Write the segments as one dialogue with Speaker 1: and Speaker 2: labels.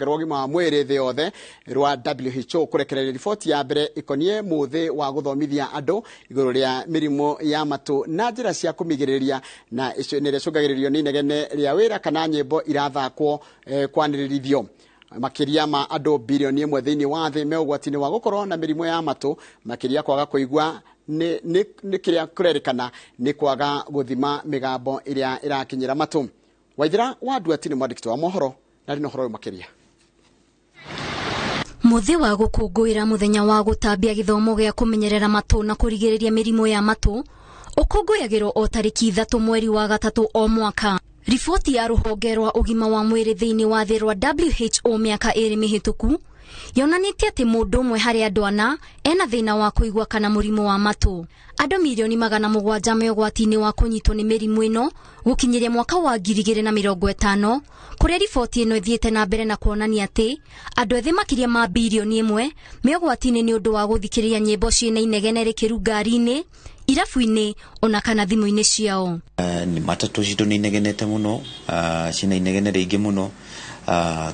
Speaker 1: Rwa ũgima wa mwĩrĩ thĩ yothe rwa WHO kũrekereria riboti ya mbere ĩkoniĩ mũthĩ wa gũthomithia andũ igũrũ rĩa mĩrimũ ya matũ na njĩra cia kũmĩgirĩrĩria na nĩ ĩrĩa ĩcũngagĩrĩrio nĩ inegene rĩa wĩra kana nyĩmbo irathakwo kwanĩrĩrithio. Makĩria ma andũ 1 bilioni thĩinĩ wa thĩ me ũgwati-inĩ wa gũkorwo na mĩrimũ ya matũ, makĩria kwaga kũigua nĩ kĩrĩa kũrerĩkana nĩ kwaga gũthima mĩgambo ĩrĩa ĩrakinyĩra matũ. Waithĩra wa Nduati nĩ mwandĩki wa mohoro na arĩ na ũhoro ũyũ makĩria.
Speaker 2: Mũthĩ wa gũkũngũĩra mũthenya wa gũtambia gĩthomo gĩa kũmenyerera matũ na kũrigĩrĩria mĩrimũ ya matũ ũkũngũyagĩrwo o tarĩki 3 mweri wa gatatũ o mwaka. Riboti ya rũhonge rwa ũgima wa mwĩrĩ thĩinĩ wa thĩ rwa WHO mĩaka 2 mĩhĩtũku yonanĩtie atĩ mũndũ ũmwe harĩ andũ ana ena thĩna wa kũigua kana mũrimũ wa matũ. Andũ 700,000,000 me ũgwati-inĩ wa kũnyitwo nĩ mĩrimũ ĩno gũkinyĩria mwaka wa 2050, kũrĩa riboti ĩno ĩthiĩte na mbere na kuonania atĩ andũ ethĩ makĩria ma 1 bilioni me ũgwati-inĩ nĩ ũndũ wa gũthikĩrĩria nyĩmbo ciĩna inegene rĩkĩru ngari-inĩ, irabu-inĩ ona kana thimũ-inĩ ciao.
Speaker 3: Nĩ matatũ citũ nĩ inegenete mũno, ciĩna inegene rĩingĩ mũno,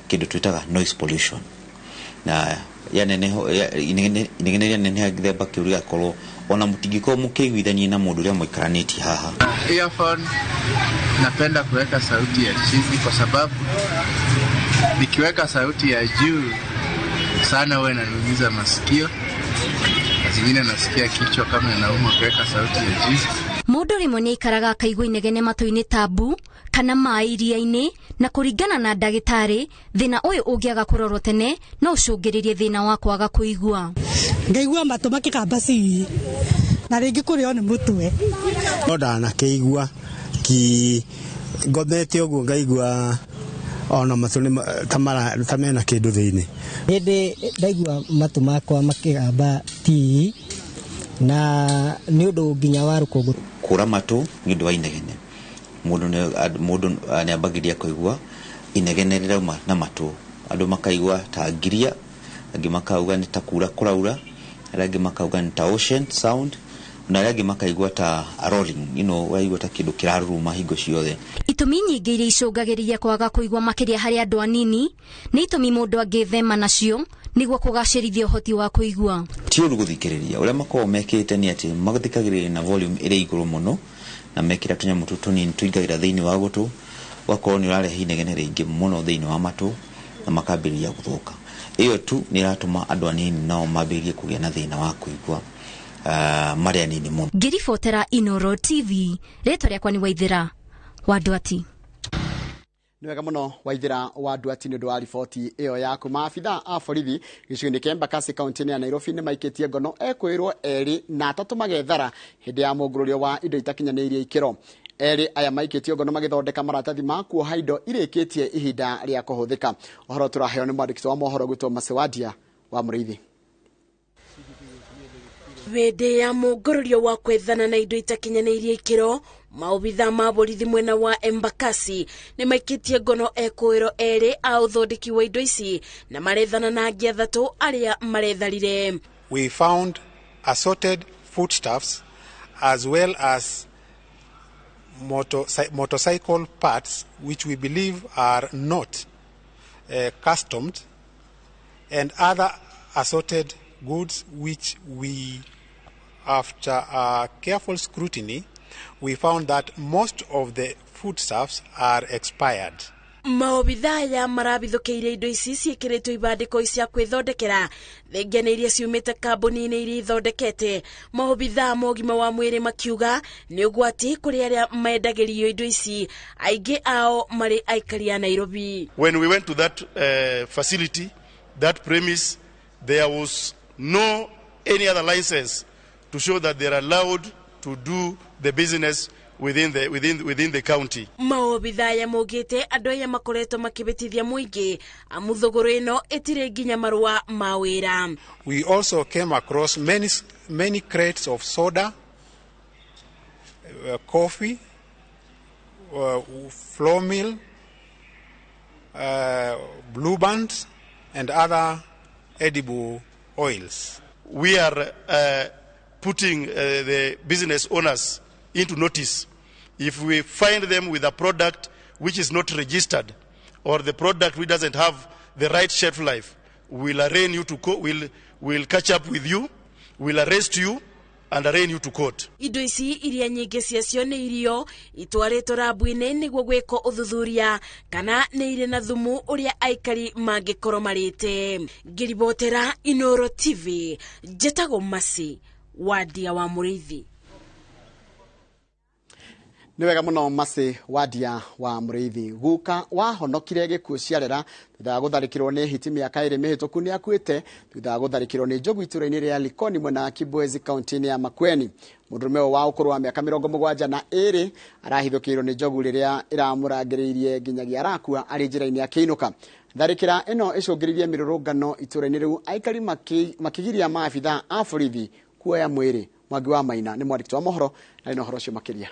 Speaker 3: kĩndũ twĩtaga noise pollution, na yaneneho inegene rĩaneneha gĩthemba kĩu rĩgakorwo ona mũtingĩkorwo mũkĩiguithania na mũndũ ũrĩa mũikaranĩtie haha.
Speaker 4: Earphone napenda kuweka sauti ya chini kwa sababu nikiweka sauti ya juu sana huwa inaniumiza masikio, na zingine nasikia kichwa kama inauma kuweka sauti ya juu.
Speaker 2: Mũndũ rĩmwe nĩ aikaraga akaigua inegene matũ-inĩ ta mbu kana maĩ iria-inĩ, na kũringana na ndagĩtarĩ, thĩna ũyũ ũngĩaga kũrorwo tene no ũcũngĩrĩrie thĩna wa kwaga kũigua.
Speaker 5: Ngaigua matũ makĩgamba cii na rĩngĩ kũrĩo nĩ mũtwe.
Speaker 6: No ndanakĩigua ki ngomete ũguo ngaigua ona matũ nĩ ta mena kĩndũ thĩinĩ.
Speaker 7: Hĩndĩ ndaigua matũ makwa makĩgamba tii na nĩ ũndũ nginya wa rũkũngũ.
Speaker 3: Kũra matũ nĩ ũndũ wa inegene, mũndũ nĩ ambagĩrĩria kũigua inegene rĩrauma na matũ, andũ makaigua ta ngiria, angĩ makauga nĩ ta kura kũraura, arĩa angĩ makauga nĩ ta ocean sound, na arĩa angĩ makaigua ta rolling, waigua ta kĩndũ kĩraruruma hingo ciothe.
Speaker 2: Itũmi nyingĩ iria icũngagĩrĩria kwaga kũigua makĩria harĩ andũ anini nĩ itũmi mũndũ angĩthema nacio nĩguo kũgacĩrithia ũhoti wa kũigua.
Speaker 3: Ti ũru gũthikĩrĩria, ũrĩa makoragwo mekĩte nĩ atĩ mathikagĩrĩria na volume ĩrĩ igũrũ mũno na mekĩra tũnyamũ tũtũ tũnini tũingagĩra thĩinĩ wa gũtũ, ũgakorwo nĩ ũrarehe inegene rĩingĩ mũno thĩinĩ wa matũ na makambĩrĩria gũthũka. Ĩyo tu nĩ ĩratũma andũ anini nao mambĩrĩrie kũgĩa na thĩna wa kũigua, marĩ anini mũno.
Speaker 2: Ngĩribotera Inoro TV, rĩtwa rĩakwa nĩ Waithĩra wa Ndwati.
Speaker 1: Nĩ wega mũno, Waithĩra wa Nduati, nĩ ũndũ wa riboti ĩyo yaku. Maabitha a borithi gĩcigo-inĩ kĩa Embakasi kaunti-inĩ ya Nairobi nĩ maikĩtie ngono ekwĩrwo erĩ na atatũ magethara hĩndĩ ya mũngũrũrio wa indo itakinyanĩirie ikĩro. Erĩ aya maikĩtio ngono magĩthondeka maratathi ma kuoha indo irĩkĩtie ihinda rĩa kũhũthĩka. Ũhoro tũraheo nĩ mwandĩki wa mohoro gwĩtwo Masewadia wa Mũrĩithi.
Speaker 8: Hĩndĩ ya mũngũrũrio wa kwethana na indo itakinyanĩirie ikĩro, maobitha ma borithi mwena wa Embakasi nĩ maikĩtie ngono ekũĩro erĩ a ũthondeki wa indo ici na marethana na angĩ atatũ arĩa maretharire.
Speaker 9: We found assorted foodstuffs as well as motorcycle parts which we believe are not customed and other assorted goods which we, after a careful scrutiny, we found that most of the foodstuffs are expired.
Speaker 8: Maobitha aya marabithũkĩire indo ici ciĩkĩrĩtwo ibandĩko cia kwĩthondekera thengia nĩ iria ciumĩte kambuni-inĩ iria ithondekete. Maobitha ma ũgima wa mwĩrĩ makiuga nĩ ũgwati kũrĩ arĩa mendagĩrio indo ici, aingĩ ao marĩ aikari a Nairobi.
Speaker 10: When we went to that facility, that premise, there was no any other license to show that they are allowed to do the business within the county.
Speaker 8: Maobitha aya maugĩte andũ aya makoretwo makĩbĩtithia mũingĩ amu thũgũrũ ĩno ĩtirĩ nginya marũa ma wĩra.
Speaker 9: We also came across many, many crates of soda, coffee, flour meal, Blue Band, and other edible oils.
Speaker 10: We are putting the business owners into notice. If we find them with a product which is not registered or the product which doesn't have the right shelf life, will arraign you to court, will catch up with you, will arrest you and arraign you to court.
Speaker 8: Indo ici iria nyingĩ ciacio nĩ irio itwarĩtwo rabu-inĩ nĩguo gwĩkwo ũthuthuria kana nĩ irĩ na thumu ũrĩa aikari mangĩkorwo marĩte. Ngĩribotera Inooro TV, njĩtagwo Mercy Wandia wa Mũrĩithi.
Speaker 1: Nĩ wega mũno Mercy Wandia wa Mũrĩithi. Guka wahonokire gĩkuũ ciarera thutha wa gũtharĩkĩrwo nĩ hiti mĩaka 2 mĩhĩtũku nĩ akuĩte thutha wa gũtharĩkĩrwo nĩ njogu itũũra-inĩ rĩa Likoni mwena wa Kibwezi kaunti-inĩ ya Makueni. Mũndũrũme ũyũ wa ũkũrũ wa mĩaka 72 arahithũkĩirwo nĩ njogu rĩrĩa ĩramũrangĩrĩirie nginyagia arakua arĩ njĩra-inĩ akĩinũka. Tharĩkĩra ĩno ĩcũngĩrĩirie mĩrũrũngano itũũra-inĩ rĩu, aikari makĩgiria maabithaa a borithi kuoya mwĩrĩ. Mwangi wa Maina nĩ mwandĩki wa mohoro na ũhoro ũcio makĩria.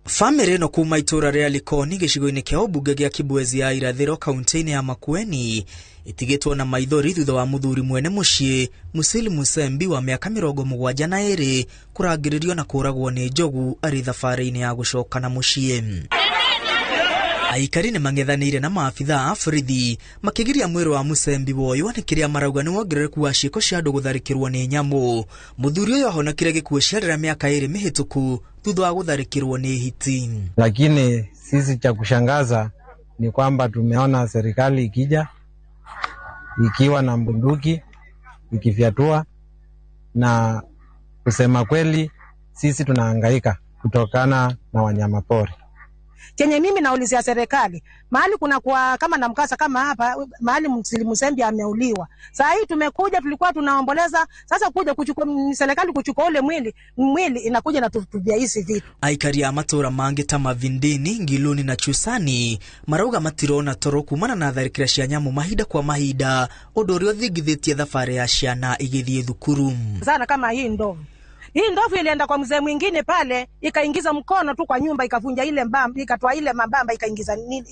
Speaker 11: Bamĩrĩ ĩno kuma itũũra rĩa Likoni gĩcigo-inĩ kĩa ũmbunge gĩa Kibwezi ya irathĩro kaunti-inĩ ya Makueni ĩtigĩtwo na maithori thutha wa mũthuri mwene mũciĩ Musili Musembi wa mĩaka 72 kũrangĩrĩrio na kũragwo nĩ njogu arĩ thabarĩ-inĩ ya gũcoka na mũciĩ. Aikari nĩ mang'ethanĩire na maabithaa a borithi makĩgiria mwĩrĩ wa Musembi woywo nĩ kĩrĩa marauga nĩ wongerereku wa ciĩko cia andũ gũtharĩkĩrwo nĩ nyamũ. Mũthuri ũyũ ahonokire gĩkuũ ciarera mĩaka 2 mĩhĩtũku thutha wa gũtharĩkĩrwo nĩ hiti.
Speaker 12: Lakini sisi cha kushangaza ni kwamba tumeona serikali ikija ikiwa na bunduki ikifyatua, na kusema kweli sisi tunahangaika kutokana na wanyama pori.
Speaker 5: Chenye mimi naulizia serikali, mahali kuna kwa kama na mkasa kama hapa mahali Musili Musembi ameuliwa. Saa hii tumekuja, tulikuwa tunaomboleza, sasa kuja kuchukua serikali kuchukua ule mwili inakuja na tutubia hizi vitu.
Speaker 11: Aikari a matura mangi ta Mavindini, Ngiluni na Chusani marauga matirona toro kumana na tharĩkĩra cia nyamũ mahinda kwa mahinda, ũndũ ũrĩa ũthingithĩtie thabarĩ ya ciana igĩthiĩ thukuru.
Speaker 5: Sana kama hii ndovu. Hii ndovu ilienda kwa mzee mwingine pale, ikaingiza mkono tu kwa nyumba, ikavunja ile mbamba, ikatoa ile mabamba,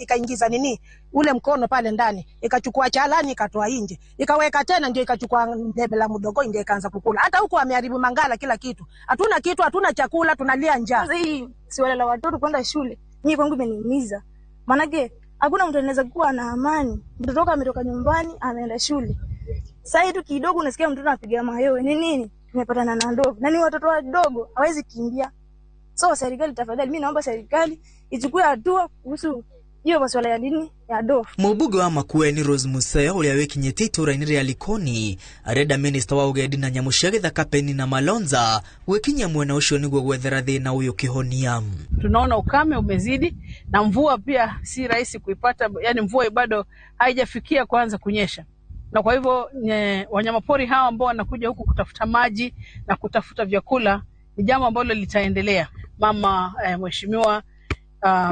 Speaker 5: ikaingiza nini ule mkono pale ndani, ikachukua chalani ikatoa nje, ikaweka tena, ndio ikachukua ndebe la mdogo ndio ikaanza kukula. Hata huko ameharibu mangala kila kitu. Hatuna kitu, hatuna chakula, tunalia njaa.
Speaker 13: Hii si wala la watoto kwenda shule. Mimi kwangu imeniumiza. Maana hakuna mtu anaweza kuwa na amani. Mtoto ametoka nyumbani ameenda shule. Sasa tu kidogo unasikia mtoto anapiga mayowe. Ni nini? Tumepatana na ndovu. Na ni watoto wadogo, hawezi kimbia. So serikali tafadhali, mimi naomba serikali ichukue hatua kuhusu hiyo masuala ya dini ya ndovu.
Speaker 11: Mũmbunge wa Makueni Rose Museo ũrĩa wĩkinyĩtie itũũra-inĩ rĩa Likoni arenda minista wa ũgendi na nyamũ cia gĩthaka Penina Malonza gwĩkinyia mwena ũcio nĩguo gwethera thĩna ũyũ kĩhonia.
Speaker 14: Tunaona ukame umezidi na mvua pia si rahisi kuipata, yani mvua bado haijafikia kuanza kunyesha. Na kwa hivyo wanyamapori hawa ambao wanakuja huku kutafuta maji na kutafuta vyakula ni jambo ambalo litaendelea. Mama Mheshimiwa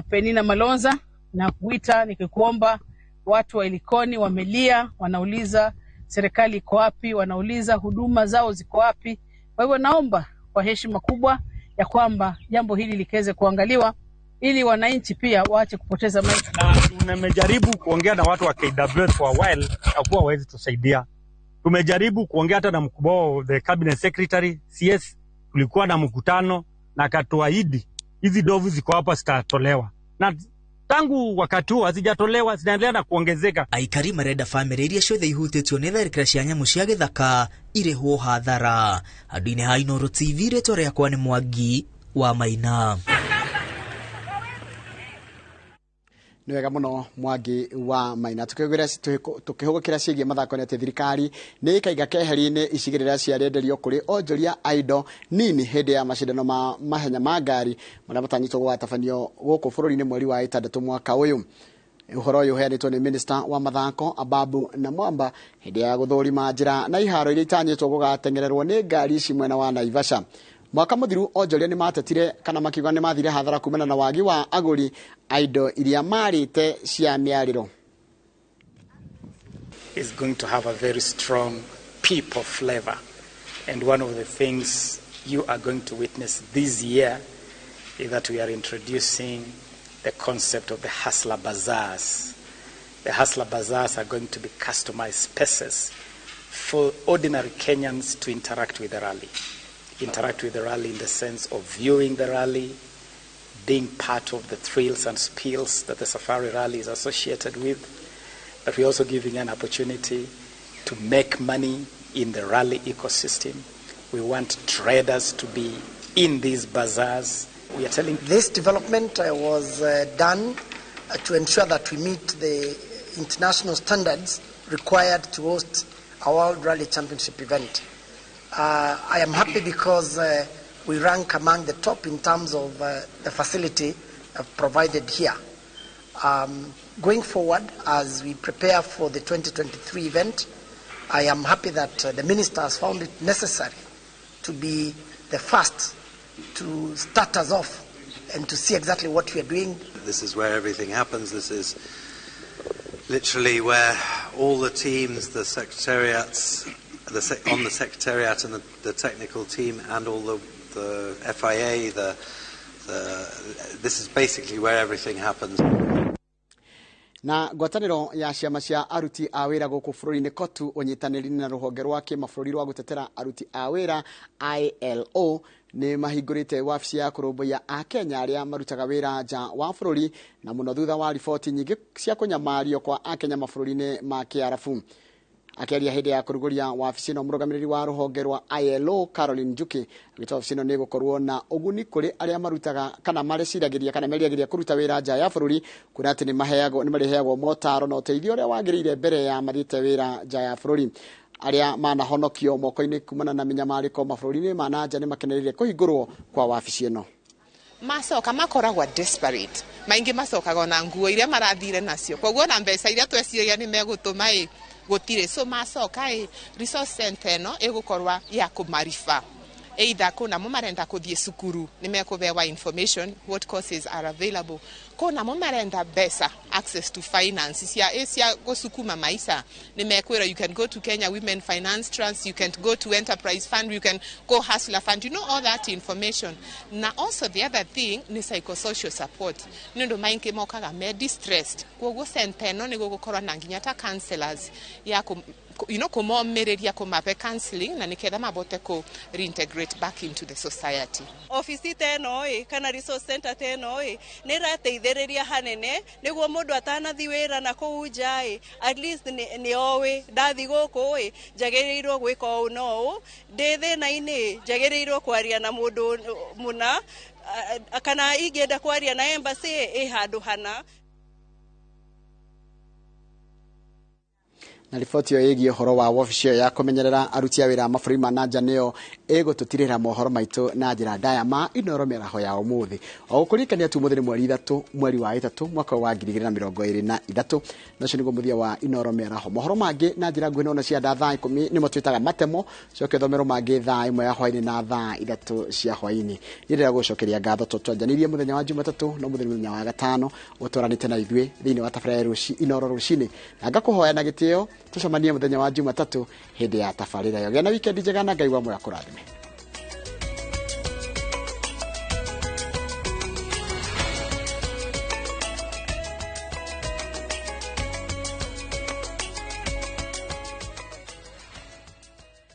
Speaker 14: Penina Malonza, na kuita nikikuomba, watu wa Likoni wamelia, wanauliza serikali iko wapi, wanauliza huduma zao ziko wapi. Kwa hivyo naomba kwa heshima kubwa ya kwamba jambo hili likaweze kuangaliwa ili wananchi pia waache kupoteza maisha.
Speaker 15: Na tumejaribu kuongea na watu wa KWS for a while, hakuwa hawezi tusaidia. Tumejaribu kuongea hata na mkubwa wa the cabinet secretary CS, tulikuwa na mkutano na akatuahidi hizi ndovu ziko hapa zitatolewa. Na tangu wakati huo hazijatolewa, zinaendelea na kuongezeka.
Speaker 11: Aikari marenda family iria ciothe ihutĩtio nĩ tharĩkĩra cia nyamũ cia gĩthaka irĩhwo hathara. Handũ-inĩ ha Inooro TV, rĩtwa rĩakwa nĩ Mwangi wa Maina.
Speaker 1: Nĩ wega mũno Mwangi wa Maina. Tukĩhũgũkĩra ciĩgiĩ mathako nĩ atĩ thirikari nĩ ĩkaiga keheri-inĩ icigĩrĩra ciarenderio kũrĩ onjoria a indo nini hĩndĩ ya macindano ma mahenya ma ngari marĩa matanyĩtwo gũgatabanio gũkũ bũrũri-inĩ mweri wa 6 mwaka ũyũ. Ũhoro ũyũ ũheanĩtwo nĩ minista wa mathako Ababu na Mwamba hĩndĩ ya gũthũrima njĩra na iharo iria itanyĩtwo gũgateng'ererwo nĩ ngari ici mwena wa Naivasha. Mwaka mũthiru onjoria nĩ matetire kana makiuga nĩ mathire hathara kumana na wagi wa agũri a indo iria marĩte cia mĩarĩro.
Speaker 16: Is going to have a very strong people flavor, and one of the things you are going to witness this year is that we are introducing the concept of the hustler bazaars. The hustler bazaars are going to be customized spaces for ordinary Kenyans to interact with the rally. Interact with the rally in the sense of viewing the rally, being part of the thrills and spills that the Safari Rally is associated with. But we're also giving an opportunity to make money in the rally ecosystem. We want traders to be in these bazaars. We are telling
Speaker 17: This development was done to ensure that we meet the international standards required to host a World Rally Championship event. I am happy because we rank among the top in terms of the facility provided here. Going forward, as we prepare for the 2023 event, I am happy that the minister has found it necessary to be the first to start us off and to see exactly what we are doing.
Speaker 18: This is where everything happens. This is literally where all the teams, the secretariats, on the secretariat and the technical team and all the FIA, this is basically where everything happens.
Speaker 1: Na ngwatanĩro ya ciama cia aruti a wĩra gũkũ bũrũri-inĩ KOTU ũnyitanĩri na rũhonge rwa kĩmabũrũri rwa gũtetera aruti a wĩra ILO nĩ mahingũrĩte wabici ya kũrũmbũiya Akenya arĩa marutaga wĩra nja wa bũrũri, na mũno thutha wa riboti nyingĩ cia kũnyamario kwa Akenya mabũrũri-inĩ ma Kĩarabu. Akĩaria hĩndĩ ya kũrugũria wabici ĩno, mũrũgamĩrĩri wa rũhonge rwa ILO Caroline Njuki agĩta wabici ĩno nĩ ĩgũkorwo na ũguni kũrĩ arĩa marutaga kana mareciragĩria kana merigagĩria kũruta wĩra nja ya bũrũri, kuona atĩ nĩ marĩheagwo motaro na ũteithio ũrĩa wagĩrĩire mbere ya mathiĩte wĩra nja ya bũrũri. Arĩa manahonokio moko-inĩ kumana na mĩnyamarĩko mabũrũri-inĩ ma na nja nĩ makenereire kũhingũrwo kwa wabici ĩno.
Speaker 19: Macoka makoragwo desperate, maingĩ macokaga ona nguo iria marathire nacio, koguo na mbeca iria tweciragia nĩ megũtũma ĩ gũtirĩ. So macoka ĩ resource center ĩno ĩgũkorwa ya kũmariba either kuna mo marenda kuthie cukuru ni mekubewa information what courses are available, kuna mo marenda mbeca access to finance cia gusukuma maisha ni mekwira you can go to Kenya Women Finance Trust, you can go to Enterprise Fund, you can go Hustler Fund, you know all that information. Na also the other thing ni psychosocial support, ni ndu maingi mokaga me distressed, koguo center no ni gugukorwo na nginya ta counselors ya you know kumomĩrĩria kũmahe counseling na niketha mabote ku reintegrate back into the society.
Speaker 20: Office ta ĩno ĩ kana resource center ta ĩno ĩ nĩ ĩrateithĩrĩria hanene nĩguo mũndũ atanathi wĩra na kũu nja ĩ at least nĩ oĩ ndathi gũkũ ĩ njagĩrĩirwo gwĩka ũũ na ũũ, ndĩ thĩna-inĩ njagĩrĩirwo kwaria na mũndũ mũna, kana ingĩenda kwaria na embassy ĩ handũ hana.
Speaker 1: Na riboti ĩyo ĩgiĩ ũhoro wa wabici ĩyo ya kũmenyerera aruti a wĩra a mabũrũri ma na nja nĩyo ĩgũtũtirĩra mohoro maitũ na njĩra ndaya ma Inooro mĩaraho ya ũmũthĩ. O gũkũririkania tu ũmũthĩ nĩ mweri 3 mweri wa 3 mwaka wa 2023, na ũcio nĩguo mũthia wa Inooro mĩaraho. Mohoro mangĩ na njĩra nguhĩ no cia thaa 10 nĩmo twĩtaga matemo, coke thomero mangĩ thaa 1 ya hwaĩ-inĩ na thaa 3 cia hwaĩ-inĩ. Niĩ ndĩrenda gũcokeria ngatho tondũ twanjanirie mũthenya wa Jumatatũ na ũmũthĩ nĩ mũthenya wa gatano ũtwaranĩte na ithuĩ thĩinĩ wa tabarĩra ya Inooro rũcinĩ, na ngakũhoya na gĩtĩo tucemanie mũthenya wa Jumatatũ hĩndĩ ya tabarĩra ĩyo. Gĩa na wikendi njega na Ngai wa muoyo akũrathime.